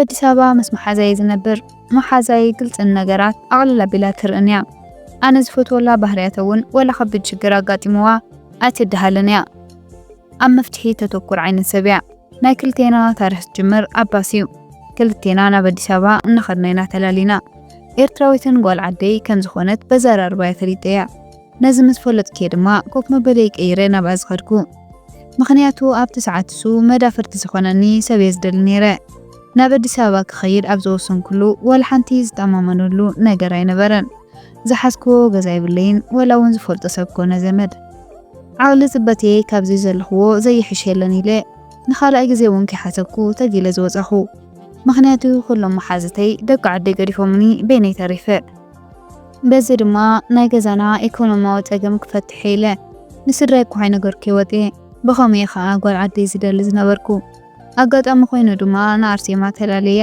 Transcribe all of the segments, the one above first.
ኣዲስ ኣበባ ምስ መሓዛይ ዝነብር። መሓዛይ ግልጽን ነገራት ኣቕልል ኣቢላ ትርእን እያ። ኣነ ዝፈትወላ ባህርያት እውን ወላ ከቢድ ሽግር ኣጋጢምዋ ኣይትድሃልን እያ። ኣብ መፍትሒ ተተኩር ዓይነት ሰብ እያ። ናይ ክልቴና ታሪኽ ዝጅምር ኣብ ባስ እዩ። ክልቴና ናብ ኣዲስ ኣበባ እናኸድና ኢና ተላሊና። ኤርትራዊትን ጓል ዓደይ ከም ዝኾነት በዘራርባያ ፈሊጠያ። ነዚ ምስ ፈለጥኩ እየ ድማ ኮፍ መበለይ ቀይረ ናብኣ ዝኸድኩ። ምኽንያቱ ኣብቲ ሰዓት እሱ መዳፍርቲ ዝኾነኒ ሰብ እየ ዝደሊ ነይረ። ናብ ኣዲስ ኣበባ ክኸይድ ኣብ ዝወሰንኩሉ ወላ ሓንቲ ዝጠማመነሉ ነገር ኣይነበረን። ዝሓዝክዎ ገዛ የብለይን፣ ወላ እውን ዝፈልጦ ሰብ ኮነ ዘመድ። ዓቕሊ ጽበትየ ካብዚ ዘለኽዎ ዘይሕሽ የለን ኢለ ንኻልኣይ ግዜ እውን ከይሓሰብኩ ተጊለ ዝወጻኹ። ምኽንያቱ ኩሎም መሓዝተይ ደቂ ዓደይ ገዲፎምኒ በይነይ ተሪፈ። በዚ ድማ ናይ ገዛና ኢኮኖማዊ ጸገም ክፈትሕ ኢለ ንስድራይ እኳ ኣይነገርኩ ወጥየ። ብኸምኡ እየ ኸኣ ጓል ዓደይ ዝደሊ ዝነበርኩ። ኣጋጣሚ ኮይኑ ድማ ንኣርሴማ ተላለያ።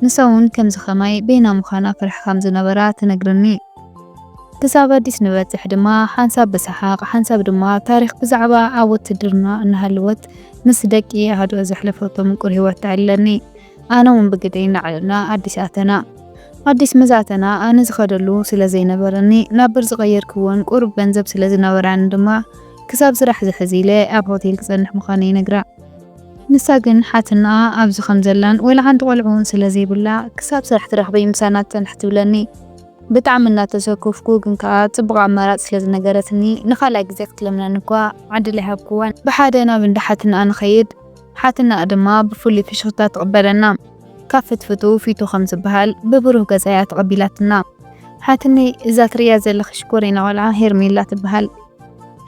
ንሳ እውን ከምዚ ኸማይ በይና ምዃና ፈሪሓ ከም ዝነበራ ትነግረኒ። ክሳብ ኣዲስ ንበጽሕ ድማ ሓንሳብ ብሰሓቕ ሓንሳብ ድማ ታሪኽ ብዛዕባ ኣብ ውትድርና እናሃለወት ምስ ደቂ ኣሃዱኣ ዘሕለፈቶ ምቁር ህይወት ተዕልለኒ። ኣነ እውን ብግደይ እናዕለልና ኣዲስ ኣተና። ኣዲስ ምስ ኣተና ኣነ ዝኸደሉ ስለ ዘይነበረኒ ናብ ብር ዝቐየርክዎን ቁሩብ ገንዘብ ስለ ዝነበራኒ ድማ ክሳብ ስራሕ ዝሕዝ ኢለ ኣብ ሆቴል ክጸንሕ ምዃነይ ይነግራ። ንሳ ግን ሓትናኣ ኣብዚ ከም ዘላን ወላ ሓንቲ ቆልዑ እውን ስለ ዘይብላ ክሳብ ስራሕ ትረኽቢ ምሳና ትጸንሕ ትብለኒ። ብጣዕሚ እናተሰከፍኩ ግን ከኣ ጽቡቕ ኣማራጺ ስለ ዝነገረትኒ ንኻልኣይ ግዜ ክትለምነኒ እኳ ዕድል ኣይሃብክዋን። ብሓደ ናብ እንዳ ሓትናኣ ንኸይድ። ሓትናኣ ድማ ብፍሉይ ፍሽኽታ ትቕበለና። ካብ ፍትፍቱ ፊቱ ከም ዝበሃል ብብሩህ ገጻ እያ ተቐቢላትና። ሓትነይ እዛ ትርእያ ዘለኺ ሽኮሪና ቆልዓ ሄርሜላ ትበሃል።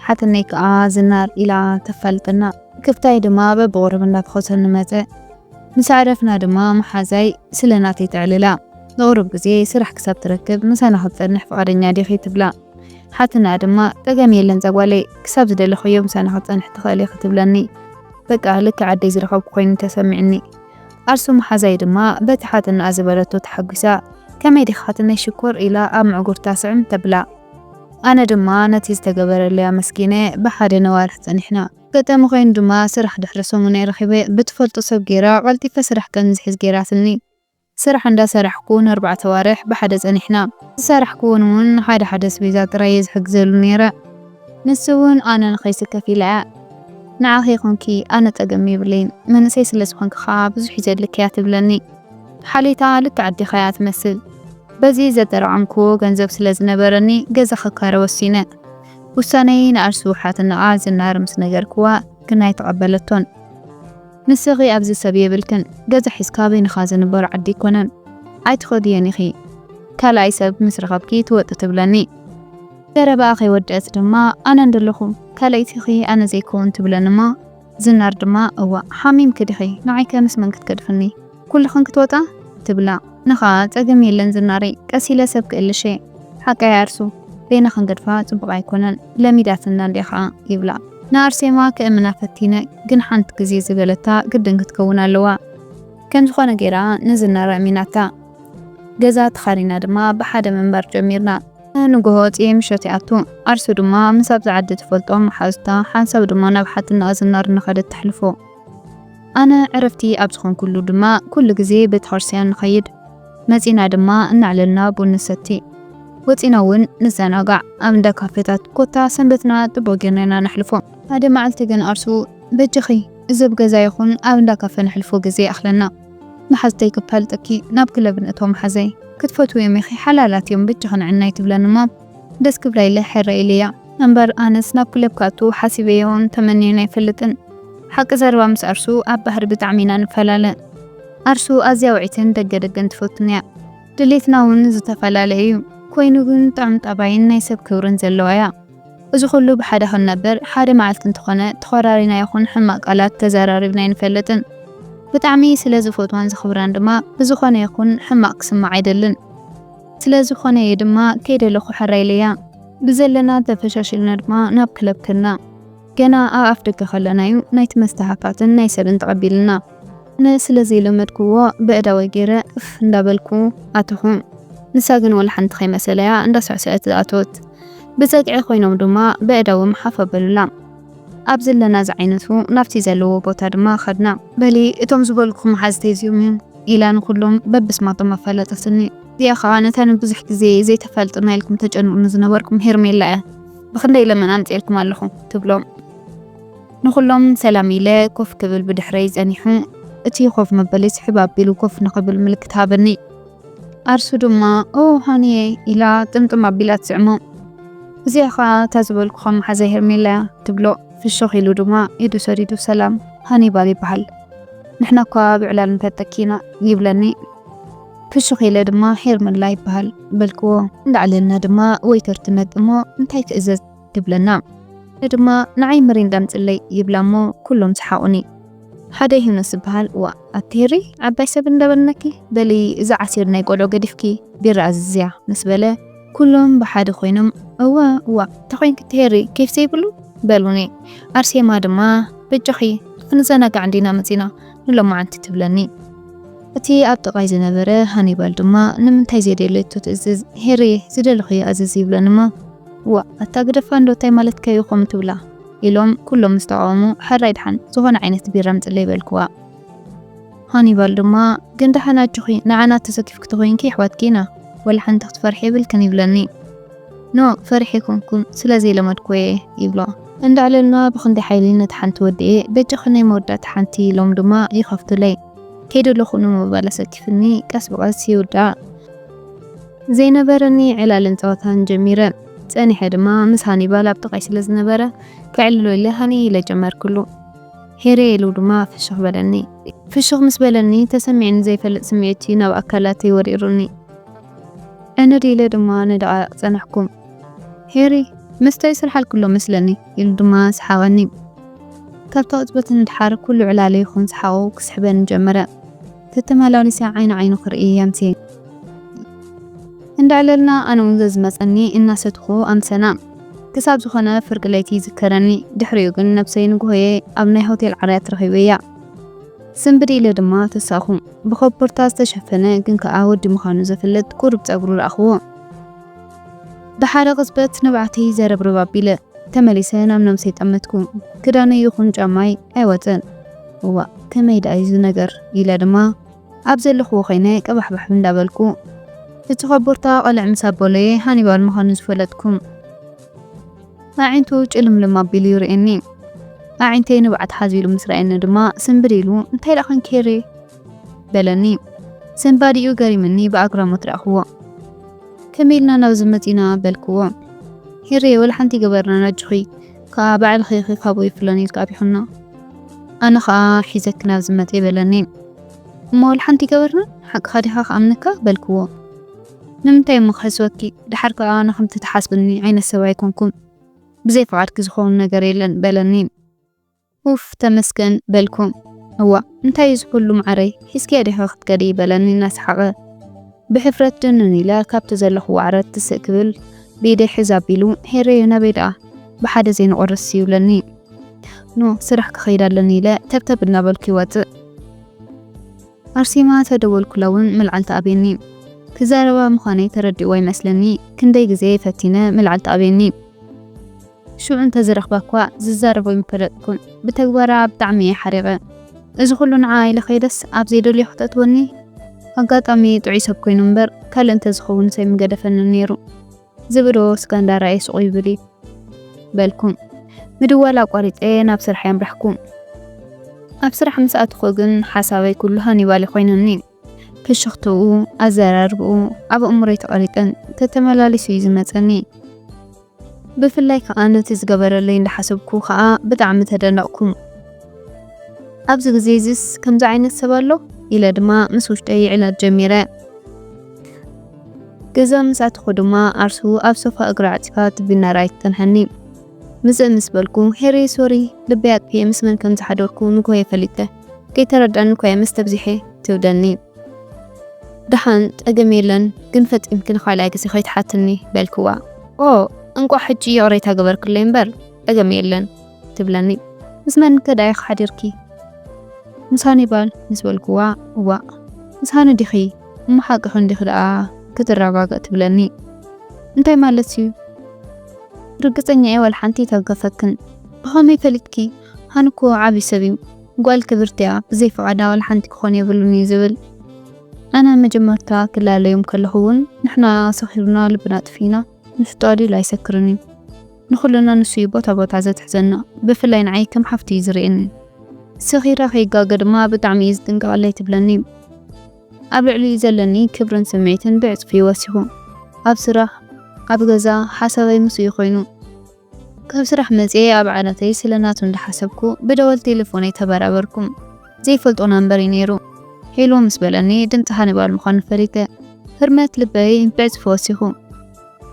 ሓትነይ ከኣ ዝናር ኢላ ተፋልጠና። ክፍታይ ድማ በብቑሩብ እንዳፈኾሰኒ መጸ። ምስ ኣዕረፍና ድማ መሓዛይ ስለ ናተይ ተዕልላ። ንቑሩብ ግዜ ስራሕ ክሳብ ትረክብ ምሳና ክትጸንሕ ፍቓደኛ ዲኺ ትብላ። ሓትነኣ ድማ ጸገም የለን ጸጓለይ፣ ክሳብ ዝደለኽዮ ምሳና ክትጸንሕ ትኽእሊ ኢኺ ትብለኒ። በቃ ልክዕ ዓደይ ዝረኸብኩ ኮይኑ ተሰሚዕኒ። ኣርሱ መሓዛይ ድማ በቲ ሓትነኣ ዝበለቶ ተሓጒሳ፣ ከመይ ዲኺ ሓትነይ ሽኮር ኢላ ኣብ ምዕጉርታ ስዕም ተብላ። ኣነ ድማ ነቲ ዝተገበረለይ ኣመስጊነ ብሓደ ነዋርሕ ጸኒሕና። ኣጋጣሚ ኮይኑ ድማ ስራሕ ድሕሪ ሰሙን እየ ረኺበ። ብትፈልጦ ሰብ ገይራ ቀልጢፈ ስራሕ ከም ዝሕዝ ገይራትኒ። ስራሕ እንዳሰራሕኩ ንኣርባዕተ ኣዋርሕ ብሓደ ጸኒሕና። ዝሰራሕኩ እውን እውን ሓደ ሓደ ኣስቤዛ ጥራይ እየ ዝሕግዘሉ ነይረ። ንሱ እውን ኣነ ንኸይስከፍ ኢላ እያ። ንዓኺ ይኹንኪ ኣነ ጸገም የብለይን፣ መንእሰይ ስለ ዝኾንኪ ኸኣ ብዙሕ እዩ ዘድልኪ እያ ትብለኒ። ሓሌታ ልክዕ ኣዴኻ እያ ትመስል። በዚ ዘጠራቐምክዎ ገንዘብ ስለ ዝነበረኒ ገዛ ክካረ ወሲነ። ውሳነይ ንኣርሱ ሓትነኣ ዝናር ምስ ነገርክዋ ግን ኣይተቐበለቶን። ንስኺ ኣብዚ ሰብ የብልክን፣ ገዛ ሒዝካ በይንኻ ዝንበሮ ዓዲ ኣይኮነን። ኣይትኸድዮን ኢኺ። ካልኣይ ሰብ ምስ ረኸብኪ ትወጢ ትብለኒ። ዘረባኣ ከይወደአት ድማ ኣነ እንደለኹ ካልኣይቲኺ ኣነ ዘይከውን ትብለኒ እሞ ዝናር ድማ እዋ ሓሚምኪ ዲኺ ንዓይከ ምስ መን ክትገድፍኒ? ኩልኽን ክትወጣ? ትብላ። ንኻ ጸገም የለን ዝናረይ፣ ቀስ ኢለ ሰብ ክእልሽ እየ። ሓቀይ ኣርሱ፣ በይና ክንገድፋ ጽቡቕ ኣይኮነን፣ ለሚዳትና እንድያ ኸኣ ይብላ። ንኣርሴማ ከእምና ፈቲነ፣ ግን ሓንቲ ግዜ ዝበለታ ግድን ክትከውን ኣለዋ። ከም ዝኾነ ገይራ ንዝናር ኣእሚናታ። ገዛ ተኻሪና ድማ ብሓደ ምንባር ጀሚርና። ንግሆ ጽየ ምሸት ይኣቱ። ኣርሱ ድማ ምስ ኣብዚ ዓዲ ትፈልጦም መሓዙታ ሓንሳብ ድማ ናብ ሓትነኣ ዝናር እናኸደት ተሕልፎ። ኣነ ዕረፍቲ ኣብ ዝኾንኩሉ ድማ ኩሉ ግዜ ቤተክርስትያን ንኸይድ። መጺና ድማ እናዕለልና ቡን ንሰቲ። ወጺና እውን ንዘናጋዕ ኣብ እንዳ ካፌታት፣ ኮታ ሰንበትና ጽቡቕ ጌርና ኢና ነሕልፎ። ሓደ መዓልቲ ግን ኣርሱ፣ በጃኺ እዚ ኣብ ገዛ ይኹን ኣብ እንዳ ካፈ ነሕልፎ ግዜ ይኣኽለና። መሓዙተይ ክፋልጠኪ ናብ ክለብ ንእቶ መሓዘይ። ክትፈትውዮም ኢኺ ሓላላት እዮም በጃኺ ንዕናይ ትብለኒ እሞ ደስ ክብላ ኢለ ሕረ ኢለያ። እምበር ኣነስ ናብ ክለብ ክኣቱ ሓሲበዮን ተመንዮን ኣይፈልጥን። ሓቂ ዘረባ ምስ ኣርሱ ኣብ ባህሪ ብጣዕሚ ኢና ንፈላለ። ኣርሱ ኣዝያ ውዕይትን ደገ ደገን ትፈቱን እያ። ድሌትና እውን ዝተፈላለየ እዩ። ኮይኑ ግን ጥዑም ጠባይን ናይ ሰብ ክብርን ዘለዋ እያ። እዚ ኩሉ ብሓደ ክንነብር ሓደ መዓልቲ እንተኾነ ተኾራሪና ይኹን ሕማቕ ቃላት ተዘራሪብና ኣይንፈልጥን። ብጣዕሚ ስለ ዝፈትዋን ዝኽብራን ድማ ብዝኾነ ይኹን ሕማቕ ክስማዕ ኣይደልን። ስለ ዝኾነ እየ ድማ ከይደለኹ ሕራይ ኢለያ። ብዘለና ተፈሻሺልና ድማ ናብ ክለብ ከድና። ገና ኣብ ኣፍ ደገ ከለና እዩ ናይቲ መስተ ሃፋትን ናይ ሰብን ተቐቢሉና። ኣነ ስለ ዘይለመድክዎ በእዳወይ ገይረ እፍ እንዳበልኩ ኣተኹ። ንሳ ግን ወላ ሓንቲ ከይመሰለያ እንዳስዕስዐት ዝኣተወት። ብጸግዒ ኮይኖም ድማ በእዳዎም ሓፍ ኣበሉላ። ኣብ ዘለና ዝዓይነቱ ናብቲ ዘለዎ ቦታ ድማ ከድና። በሊ እቶም ዝበልኩኹም መሓዝተይ እዚኦም እዮም። ኢላ ንኹሎም በብስማቶም ኣፋለጠትኒ። እዚኣ ኸዓ ነታ ንብዙሕ ግዜ ዘይተፋልጥና ኢልኩም ተጨንቑኒ ዝነበርኩም ሄርሜላ እያ። ብኽንደይ ለመን ኣምፅኤልኩም ኣለኹ ትብሎም። ንኹሎም ሰላም ኢለ ኮፍ ክብል ብድሕረይ ጸኒሑ፣ እቲ ኮፍ መበሊ ስሕብ ኣቢሉ ኮፍ ንኽብል ምልክት ሃበኒ። ኣርሱ ድማ፣ "ኦ ሃኒየ" ኢላ ጥምጥም ኣቢላ ትስዕሞ። እዚኣ ኸኣ እታ ዝበልኩኻ መሓዛይ ሄርሜላ እያ ትብሎ። ፍሽኽ ኢሉ ድማ ኢዱ ሰዲዱ፣ "ሰላም፣ ሃኒባል ይበሃል። ንሕና እኳ ብዕላል ንፈተኪ ኢና" ይብለኒ። ፍሽኽ ኢለ ድማ፣ "ሄርሜላ ይበሃል" በልክዎ። እንዳዕለልና ድማ ዌይተር ትመጽእ እሞ፣ "እንታይ ክእዘዝ?" ትብለና። ኣነ ድማ፣ "ንዓይ ምሪንዳ ኣምጽለይ" ይብላ እሞ፣ ኩሎም ሰሓቑኒ። ሓደ ዮሃንስ ዝበሃል፣ "ዋ፣ ኣቲ ሄሪ፣ ዓባይ ሰብ እንዳበልናኪ፣ በሊ እዚ ዓሲር ናይ ቆልዑ ገዲፍኪ ቢራ ኣዝዝያ" ምስ በለ፣ ኩሎም ብሓደ ኮይኖም፣ "እወ፣ እዋ፣ ተኾይንኪ እቲ ሄሪ፣ ኬፍ ዘይብሉ?" በሉኒ። ኣርሴማ ድማ፣ "በጃኺ፣ ክንዘናጋዕ እንዲና መጺና፣ ንሎማዓንቲ" ትብለኒ። እቲ ኣብ ጥቓይ ዝነበረ ሃኒባል ድማ፣ "ንምንታይ ዘየድለየቶ ትእዝዝ? ሄሪ፣ ዝደለኽዮ ኣዝዝ" ይብለኒ እሞ፣ "ዋ፣ ኣታ ግደፋ እንዶ፣ እንታይ ማለትካ እዩ ከምኡ ትብላ?" ኢሎም ኩሎም ምስ ተቓወሙ፣ "ሕራይ ደሓን፣ ዝኾነ ዓይነት ቢራ ኣምጽለይ" በልክዋ። ሃኒባል ድማ፣ "ግን ደሓን ኣጆኺ፣ ንዓና ተሰኪፍኪ ተኾይንኪ ኣሕዋትኪ ኢና፣ ወላ ሓንቲ ክትፈርሒ የብልክን" ይብለኒ። "ኖ፣ ፈሪሐ ኣይኮንኩን፣ ስለ ዘይለመድኩ እየ" ይብሎ። እንዳዕለልና ብኽንደይ ሓይሊ ነታ ሓንቲ ወድኤ፣ "በጃኺ ናይ መወዳእታ ሓንቲ" ኢሎም ድማ ይኸፍቱለይ። ከይደለኹ ንምባል ኣሰኪፍኒ፣ ቀስ ብቐስ ይውዳእ። ዘይነበረኒ ዕላልን ጸወታን ጀሚረ። ጸኒሐ ድማ ምስ ሃኒባል ኣብ ጥቓይ ስለ ዝነበረ፣ ከዕልሎ ኢለ ሃኒ ኢለ ጀመርኩሉ። ሄሬ ኢሉ ድማ ፍሽኽ በለኒ። ፍሽኽ ምስ በለኒ፣ ተሰሚዕኒ ዘይፈልጥ ስምዒት እዩ ናብ ኣካላተይ ወሪሩኒ። ዕንድ ኢለ ድማ ንደቓይቕ ጸናሕኩ። "ሄሪ፣ መስተ ይሰርሓልኪ ኣሎ መስለኒ" ኢሉ ድማ ሰሓቐኒ። ካብታ ቅጽበት ንድሓር ኩሉ ዕላለ ይኹን ሰሓቑ ክስሕበኒ ጀመረ። ተተመላሊሰ ዓይኒ ዓይኑ ክርኢ ኣምስየ። እንዳዕለልና ኣነ እውን ዘዝመጸኒ እናሰትኹ ኣምሰና። ክሳብ ዝኾነ ፍርቂ ለይቲ ይዝከረኒ። ድሕሪኡ ግን ነብሰይ ንግሆየ ኣብ ናይ ሆቴል ዓርያ ትረኺበያ። ስንብድ ኢለ ድማ ተሳእኹ። ብኮቦርታ ዝተሸፈነ ግን ከኣ ወዲ ምዃኑ ዘፍልጥ ቁሩብ ጸጉሩ ረኣኽዎ። ድሓረ ቅጽበት ንብዓተይ ዘረብረብ ኣቢለ ተመሊሰ ናብ ነብሰይ ጠመትኩ። ክዳነይ ይኹን ጫማይ ኣይወጽእን። "እዋእ፣ ከመይ ደኣ እዩ እዚ ነገር?" ኢለ ድማ ኣብ ዘለኽዎ ኮይነ ቀባሕባሕ እንዳበልኩ። እቲ ኮቦርታ ቀልዕ ምስ ኣበሎየ ሃኒባል ምዃኑ ዝፈለጥኩ። ኣዒንቱ ጭልምልም ኣቢሉ ይርእየኒ። ኣዒንተይ ንብዓት ሓዝ ኢሉ ምስ ረኣየኒ ድማ ስንብድ ኢሉ፣ "እንታይ ደኣ ኾንኪ ሄሪ?" በለኒ። ስንባዲኡ ገሪምኒ ብኣግራሞት ረኣኽዎ። "ከመይ ኢልና ናብዚ መጺና?" በልክዎ። "ሄሪ፣ ወላ ሓንቲ ገበርና ናጅኺ፣ ከኣ ባዕልኺ ኢኺ ካብኡ ይፍለኒ ኢልካ ኣቢኹና። ኣነ ኸኣ ሒዘኪ ናብዚ መጺ" በለኒ። "እሞ ወላ ሓንቲ ገበርና? ሓቅኻ ዲኻ ክኣምነካ?" በልክዎ። "ንምንታይ እሞ ክሕስወኪ? ደሓር ከኣ ኣነ ከምቲ ትሓስብኒ ዓይነት ሰብ ኣይኮንኩን። ብዘይ ፍቓድኪ ዝኸውን ነገር የለን" በለኒ። "ኡፍ፣ ተመስገን" በልኩ። "እዋ፣ እንታይ እዩ እዚ ኩሉ ማዓረይ? ሒዝክያ ዲኻ ክትከዲ?" በለኒ እናሰሓቐ። ብሕፍረት ድንን ኢለ ካብቲ ዘለኹዎ ዓራት ትስእ ክብል ብኢደይ ሕዝ ኣቢሉ፣ "ሄረዮ፣ ናበይ ደኣ? ብሓደ ዘይንቆርስ" ይብለኒ። "ኖ፣ ስራሕ ክኸይድ ኣለኒ" ኢለ ተብተብ እናበልኩ ይወጽእ። ኣርሴማ ተደወልኩላ እውን ምልዓል ትኣብየኒ። ክዛረባ ምዃነይ ተረዲእዋ ይመስለኒ፣ ክንደይ ግዜ ፈቲነ ምልዓል ትኣብየኒ። ሽዑ እንተዝረኽባ እኳ ዝዛረቦ ኣይምፈለጥኩን። ብተግባራ ብጣዕሚ እየ ሓሪቐ። እዚ ኩሉ ንዓ ኢለ ከይደስ ኣብ ዘይደልዮ ክተእትወኒ? ኣጋጣሚ ጥዑይ ሰብ ኮይኑ እምበር ካልእ እንተዝኸውንስ ኣይምገደፈንን ነይሩ። ዝብዶ ስጋ እንዳረኣየ ስቕ ይብል እዩ በልኩ። ምድዋል ኣቋሪጸ ናብ ስራሕ ኣምራሕኩ። ኣብ ስራሕ ምስ ኣትኹ ግን ሓሳበይ ኩሉ ሃኒባል ኮይኑኒ። ፍሽኽትኡ፣ ኣዘራርብኡ ኣብ ኣእምሮይ ተቐሪጸን ተተመላሊሱ እዩ ዝመጸኒ። ብፍላይ ከኣ ነቲ ዝገበረለይ እንዳሓሰብኩ ከኣ ብጣዕሚ ተደነቕኩ። ኣብዚ ግዜ እዚስ ከምዚ ዓይነት ሰብ ኣሎ? ኢለ ድማ ምስ ውሽጠይ ይዕለል ጀሚረ። ገዛ ምስ ኣተኹ ድማ ኣርሱ ኣብ ሶፋ እግራ ዓጺፋ ትቢና ራእይ ትጸንሐኒ። ምጽእ ምስ በልኩ፣ "ሄሪ፣ ሶሪ፣ ልበይ ኣጥፊኤ ምስ መን ከም ዝሓደርኩ ንግሆ የፈሊጠ። ከይተረድኣኒ እኳ እየ መስተብዚሐ" ትብለኒ። "ደሓን፣ ጸገም የለን፣ ግን ፈጺምኪ ንኻልኣይ ግዜ ከይትሓትኒ" በልክዋ። "ኦ፣ እንቋዕ ሕጂ ይቕሬታ ገበርክለይ እምበር፣ ጸገም የለን" ትብለኒ። "ምስ መን ከ ደኣ ኢኺ ሓዲርኪ?" "ምስ ሃኒባል" ምስ በልክዋ፣ "እዋእ፣ ምስ ሃኒ ዲኺ? እሞ ሓቅኺ እንዲኺ ደኣ ክትረጋገእ" ትብለኒ። "እንታይ ማለት እዩ? ርግጸኛ እየ ዋላ ሓንቲ ኣይተንከፈክን። ብኸመይ ፈሊጥኪ? ሃኒ እኮ ዓቢ ሰብ እዩ። ጓል ክብርቲ እያ፣ ብዘይ ፍቓዳ ዋላ ሓንቲ ክኾን የብሉን እዩ ዝብል። ኣነ መጀመርታ ክላለዮም ከለኹ እውን ንሕና ሰኺርና ልብና ጥፊና፣ ንሱ ጠቕሊሉ ኣይሰክርን እዩ። ንኹልና ንሱ እዩ ቦታ ቦታ ዘትሕዘና። ብፍላይ ንዓይ ከም ሓፍቲ እዩ ዝርእየኒ። ሰኺረ ከይጋገ ድማ ብጣዕሚ እዩ ዝጥንቀቐለይ ትብለኒ። ኣብ ልዕሊኡ ዘለኒ ክብርን ስምዒትን ብዕጽፊ እዩ ወሲኹ። ኣብ ስራሕ፣ ኣብ ገዛ ሓሳበይ ምስኡ እዩ ኮይኑ። ካብ ስራሕ መጽየ ኣብ ዓራተይ ስለ ናቱ እንዳሓሰብኩ ብደወል ቴሌፎነይ ተበራበርኩ። ዘይፈልጦ ናምበር እዩ ነይሩ። ሄሎ ምስ በለኒ ድምጺ ሃኒባል ምዃኑ ፈሊጠ። ህርመት ልበይ ብዕጽፊ ወሲኹ።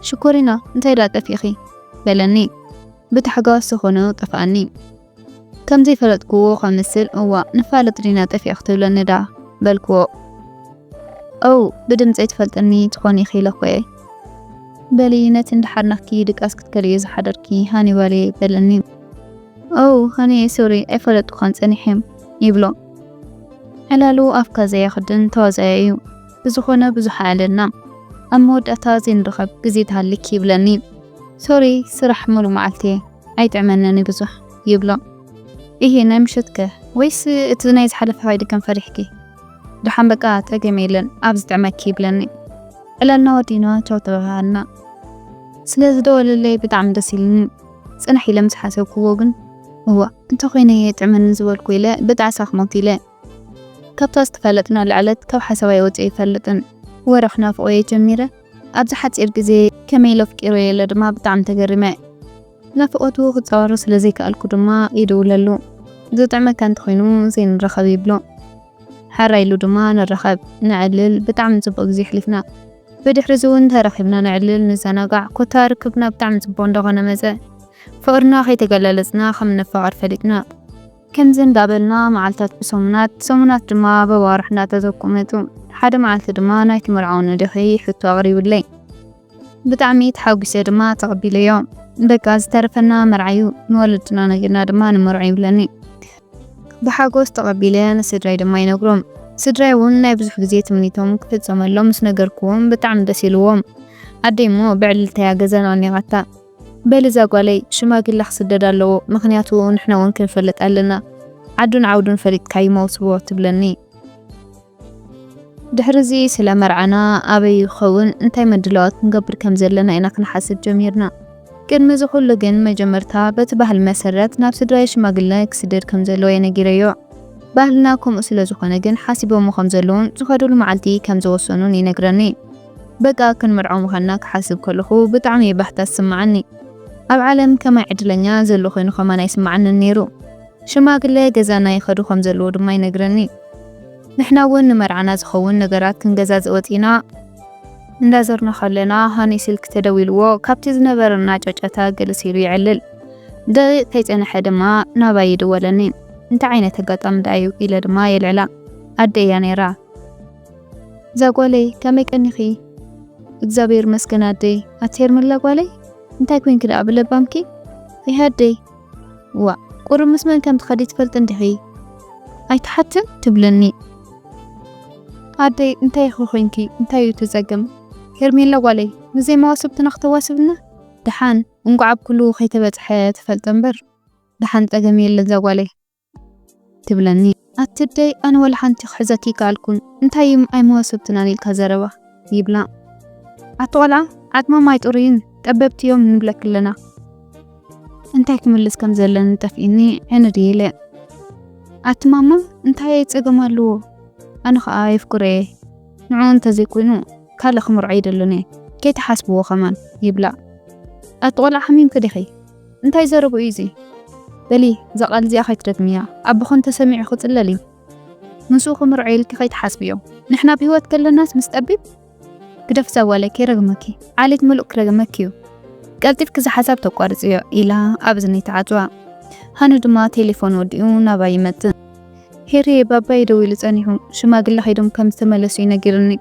ሽኮሪና እንታይ ደኣ ጠፊእኺ? በለኒ ብታሕጓስ ዝኾነ ጠፍኣኒ። ከም ዘይፈለጥክዎ ከምስል እዋ ንፋለጥ ዲና ጠፊእኺ ትብለኒ ደኣ በልክዎ። ኦው ብድምጸይ ትፈልጥኒ ትኾኒ ኢኺ ኢለ እኮ እየ። በሊ ነቲ እንዳሓርነኽኪ ድቃስ ክትከልዮ ዝሓደርኪ ሃኒባል እየ በለኒ። ኦው ሃኒ ሶሪ ኣይፈለጥኩኻን ጸኒሐ ይብሎ። ዕላሉ ኣፍካ ዘየኽድን ተዋዛያይ እዩ። ብዝኾነ ብዙሕ ኣያለና ኣብ መወዳእታ ዘይንራኸብ ግዜ ትሃልኪ ይብለኒ። ሶሪ ስራሕ ሙሉእ መዓልቲ እየ ኣይጥዕመንን ብዙሕ ይብሎ። እሂ ናይ ምሸትከ ወይስ እቲ ናይ ዝሓለፈ ከይዲ ከም ፈሪሕኪ? ደሓን በቃ ጸገም የለን ኣብ ዝጥዕመኪ ይብለኒ። ዕላልና ወዲና ቻው ተባሃልና። ስለ ዝደወለለይ ብጣዕሚ ደስ ኢልኒ። ጽንሕ ኢለ ምስ ሓሰብክዎ ግን እዋ እንተኾይነ የጥዕመኒ ዝበልኩ ኢለ ብጣዕሳ ክሞት ኢለ። ካብታ ዝተፋለጥናላ ዕለት ካብ ሓሳብ ኣይወጽእ ኣይፈልጥን። ወረ ክናፍቆ እየ ጀሚረ። ኣብዚ ሓጺር ግዜ ከመይ ኢለ ኣፍቂረዮ ኢለ ድማ ብጣዕሚ ተገሪመ። ናፍቆቱ ክጻወሮ ስለ ዘይከኣልኩ ድማ ይድውለሉ። ዝጥዕመካ እንተኾይኑ ዘይንራኸብ ይብሎ። ሓራ ኢሉ ድማ ንራኸብ፣ ንዕልል፣ ብጣዕሚ ጽቡቕ ግዜ ኣሕሊፍና። ብድሕሪ እዚ እውን ተራኺብና ንዕልል፣ ንዘናጋዕ፣ ኮታ ርክብና ብጣዕሚ ጽቡቕ እንዳኾነ መጸ። ፍቕርና ከይተገላለጽና ከም ንፋቐር ፈሊጥና። ከምዚ እንዳበልና መዓልታት ብሰሙናት፣ ሰሙናት ድማ በዋርሕ እንዳተዘቁመጡ። ሓደ መዓልቲ ድማ ናይቲ መርዓውኒ ዲኺ ሕቶ ኣቕሪብለይ። ብጣዕሚ ተሓጒሰ ድማ ተቐቢለዮ። በቃ ዝተረፈና መርዓ እዩ፣ ንወለድና ነጊርና ድማ ንመርዖ ይብለኒ። ብሓጎስ ተቐቢለ ንስድራይ ድማ ይነግሮም። ስድራይ እውን ናይ ብዙሕ ግዜ ትምኒቶም ክፍጸመሎም ምስ ነገርክዎም ብጣዕሚ ደስ ኢልዎም። ኣደይ እሞ ብዕልልታ እያ ገዛና ኣኒቓታ። በሊ እዛ ጓለይ ሽማግለ ክስደድ ኣለዎ፣ ምኽንያቱ ንሕና እውን ክንፈልጥ ኣለና። ዓዱን ዓውዱን ፈሊጥካ እዩ መውስቦ ትብለኒ። ድሕሪ እዚ ስለ መርዓና ኣበይ ይኸውን እንታይ ምድላዋት ክንገብር ከም ዘለና ኢና ክንሓስብ ጀሚርና። ቅድሚ እዚ ኩሉ ግን መጀመርታ በቲ ባህሊ መሰረት ናብ ስድራይ ሽማግለ ክስደድ ከም ዘለዎ እየ ነጊረዮ። ባህልና ከምኡ ስለ ዝኾነ ግን ሓሲቦሞ ከም ዘለውን ዝኸድሉ መዓልቲ ከም ዝወሰኑን ይነግረኒ። በቃ ክንምርዖ ምዃንና ክሓስብ ከለኹ ብጣዕሚ እየ ባህታ ዝስምዓኒ። ኣብ ዓለም ከማይ ዕድለኛ ዘሎ ኮይኑ ከማን ኣይስምዓንን ነይሩ። ሽማግለ ገዛና ይኸዱ ከም ዘለዉ ድማ ይነግረኒ። ንሕና እውን ንመርዓና ዝኸውን ነገራት ክንገዛዝእ ወጺና። እንዳዘርና ከለና ሃኒ ስልኪ ተደዊልዎ ካብቲ ዝነበረና ጫጫታ ግልስ ኢሉ ይዕልል። ደቂቕ ከይጸንሐ ድማ ናባይ ይድወለኒ። እንታይ ዓይነት ኣጋጣሚ ደኣ እዩ ኢለ ድማ የልዕላ። ኣደ እያ ነይራ። እዛ ጓለይ ከመይ ቀኒኺ? እግዚኣብሔር ይመስገን ኣደይ። ኣቲ ሄርሜላ ጓለይ እንታይ ኮንኪ ደኣ ብለባምኪ? ይሃደይ ዋ ቁሩብ ምስ መን ከም ትኸዲ ትፈልጢ እንዲኺ? ኣይትሓትን ትብለኒ። ኣደይ እንታይ ኢኺ ኮንኪ? እንታይ እዩ እቲ ጸገም? ሄርሜላ ጓለይ ንዘይ መዋስብትና ክተዋስብና? ደሓን እንቋዕ ኣብ ኩሉ ከይተበጽሐ ትፈልጠ እምበር ደሓን ጸገም የለን እዛ ጓለይ። ትብለኒ። ኣቲ ኣደይ ኣነ ወላ ሓንቲ ክሕዘኪ ይከኣልኩን እንታይ እዩም ኣይመዋስብትናን ኢልካ ዘረባ ይብላ። ኣቲ ቆልዓ ዓጽሞም ኣይጥሩይን ጠበብቲ እዮም ንብለኪ ኣለና። እንታይ ክምልስ ከም ዘለኒ ጠፊእኒ ዕንድ ኢለ። ኣቲ ማማ እንታይ ጸገም ኣለዎ ኣነ ኸኣ የፍቅሮ እየ ንዕኡ እንተዘይኮይኑ ካልእ ክምርዖ ይደልን እየ ከይትሓስብዎ ከማን ይብላ። ኣቲ ቆልዓ ሓሚምኪ ዲኺ እንታይ ዘረብኡ እዩ እዚ? በሊ እዛ ቃል እዚኣ ከይትደግምያ ኣቦኺ እንተሰሚዑ ክጽለል እዩ። ምስኡ ክምርዖ ኢልኪ ከይትሓስብዮ ንሕና ብህይወት ከለናስ ምስ ጠቢብ ግደፍ እዛ ጓለይ ከይረግመኪ ዓሌት ምሉእ ክረግመኪ እዩ። ቀልጢፍኪ እዚ ሓሳብ ተቋርጽዮ ኢላ ኣብ እዝነይ ትዓጽዋ። ሃኒ ድማ ቴሌፎን ወዲኡ ናባይ ይመጽእ። ሄሪ ባባይ ደዊሉ ጸኒሑ ሽማግለ ከይዶም ከም ዝተመለሱ ይነጊርኒ።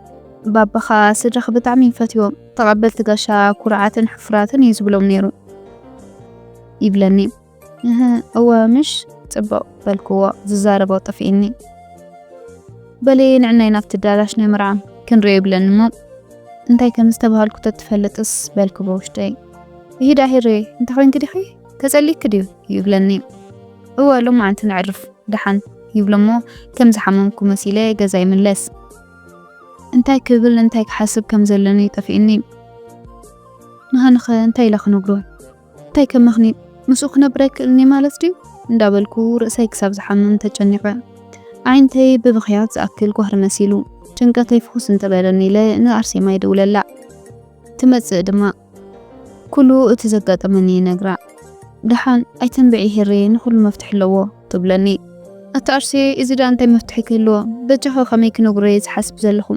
ባባ ኸኣ ስድራኺ ብጣዕሚ እዩ ፈትዎም ተቐበልቲ ጋሻ ኩሩዓትን ሕፉራትን እዩ ዝብሎም ነይሩ ይብለኒ። እህ እወ ምሽ ጽቡቕ በልክዎ ዝዛረቦ ጠፊእኒ። በሊ ንዕናይ ናብቲ ኣዳራሽ ናይ መርዓ ክንሪኦ ይብለኒ እሞ እንታይ ከም ዝተባሃልኩ ተትፈልጥስ በልኩ ብውሽጠይ። ይሂዳ ሄሪ እንታይ ኮንኪ ዲኺ ተጸሊእኪ ድዩ ይብለኒ። እወ ሎማዓንቲ ነዕርፍ ደሓን ይብሎ እሞ ከም ዝሓመምኩ መሲለ ገዛ ይምለስ። እንታይ ክብል እንታይ ክሓስብ ከም ዘለኒ ጠፊእኒ። ንሃንኸ እንታይ ኢለ ክነግሮ? እንታይ ከመኽኒ? ምስኡ ክነብር ኣይክእልኒ ማለት ድዩ? እንዳበልኩ ርእሰይ ክሳብ ዝሓምም ተጨኒቐ። ኣዒንተይ ብብኽያት ዝኣክል ጓህሪ መሲሉ ጭንቀተይ ፍኹስ እንተበለኒ ኢለ ንኣርሴማ ይድውለላ። ትመጽእ ድማ። ኩሉ እቲ ዘጋጠመኒ ይነግራ። ደሓን ኣይትንብዒ ሄሬ፣ ንኹሉ መፍትሒ ኣለዎ ትብለኒ። ኣታ ኣርሴ፣ እዚ ደኣ እንታይ መፍትሒ ክህልዎ? በጃኻ ከመይ ክነግሮ እየ ዝሓስብ ዘለኹ?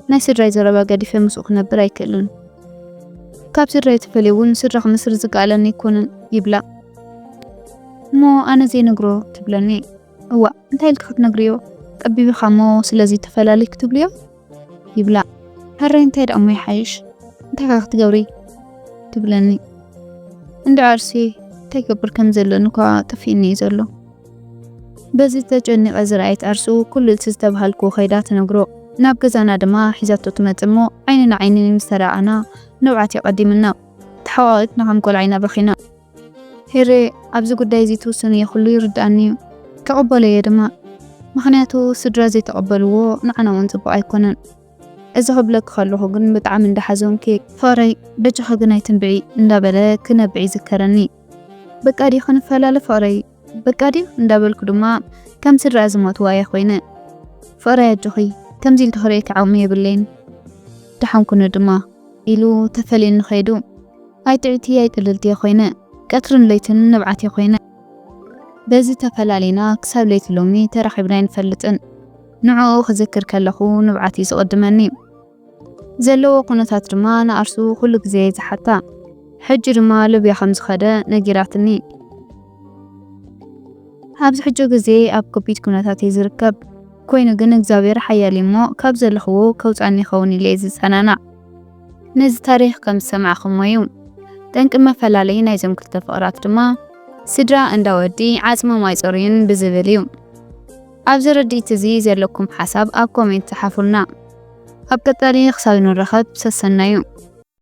ናይ ስድራይ ዘረባ ገዲፈ ምስኡ ክነብር ኣይክእልን። ካብ ስድራይ ተፈልየ እውን ስድራ ክመስርት ዝከኣለኒ ኣይኮነን ይብላ። እሞ ኣነ ዘይነግሮ ትብለኒ። እዋ እንታይ ኢልኪ ክትነግርዮ? ጠቢብኻ እሞ ስለዚ ተፈላሊክ ትብልዮ? ይብላ። ሕራይ እንታይ ደኣ እሞ ይሓይሽ? እንታይ ከ ክትገብሪ? ትብለኒ። እንድዒ ኣርሲ እንታይ ገብር ከም ዘለኒ እኳ ጠፊእኒ እዩ ዘሎ። በዚ ተጨኒቐ ዝረኣየት ኣርሱ ኩሉ እቲ ዝተባሃልኩ ከይዳ ትነግሮ። ናብ ገዛና ድማ ሒዛቶ ትመጽእ እሞ ዓይኒ ንዓይኒ ምስ ተራኣና ንብዓት እዩ ቀዲምና። ተሓቋቒፍና ከም ቆልዓ ኢና በኺና። ሄሬ፣ ኣብዚ ጉዳይ እዚ ትውስን እየ፣ ኩሉ ይርድኣኒ እዩ። ክቕበሎ እየ ድማ። ምኽንያቱ ስድራ ዘይተቐበልዎ ንዓና እውን ጽቡቕ ኣይኮነን። እዚ ክብለኪ ከለኹ ግን ብጣዕሚ እንዳሓዘንኩ እየ። ፍቕረይ፣ በጃኺ ግን ኣይትንብዒ እንዳበለ ክነብዕ ይዝከረኒ። በቃ ድዩ ክንፈላለ ፍቕረይ? በቃ ድዩ እንዳበልኩ ድማ ከም ስድራ ዝሞትዋ እየ ኮይነ። ፍቕረይ ኣጆኺ፣ ከምዚ ኢልኪ ክርእየኪ ዓቕሚ የብለይን። ደሓን ኩኑ ድማ ኢሉ ተፈልዩኒ ከይዱ። ኣይጥዕቲ ኣይጥልልቲ እየ ኮይነ። ቀትርን ለይትን ንብዓት እየ ኮይነ። በዚ ተፈላሊና ክሳብ ለይቲ ሎሚ ተራኺብና ኣይንፈልጥን። ንዕኡ ክዝክር ከለኹ ንብዓት እዩ ዝቕድመኒ። ዘለዎ ኩነታት ድማ ንኣርሱ ኩሉ ግዜ እየ ዝሓታ። ሕጂ ድማ ሊብያ ከም ዝኸደ ነጊራትኒ። ኣብዚ ሕጂ ግዜ ኣብ ከቢድ ኩነታት እየ ዝርከብ። ኮይኑ ግን እግዚኣብሔር ሓያል እዩ እሞ ካብ ዘለኽዎ ከውፅኣኒ ይኸውን ኢለ እየ ዝፀናናዕ። ነዚ ታሪኽ ከም ዝሰማዕኹሞ እዩ። ጠንቂ መፈላለዪ ናይዞም ክልተ ፍቕራት ድማ ስድራ እንዳ ወዲ ዓጽሞም ኣይጸርዩን ብዝብል እዩ። ኣብዚ ርድኢት እዚ ዘለኩም ሓሳብ ኣብ ኮሜንት ጸሓፉልና። ኣብ ቀጻሊ ክሳብ ንራኸብ ሰሰናዩ።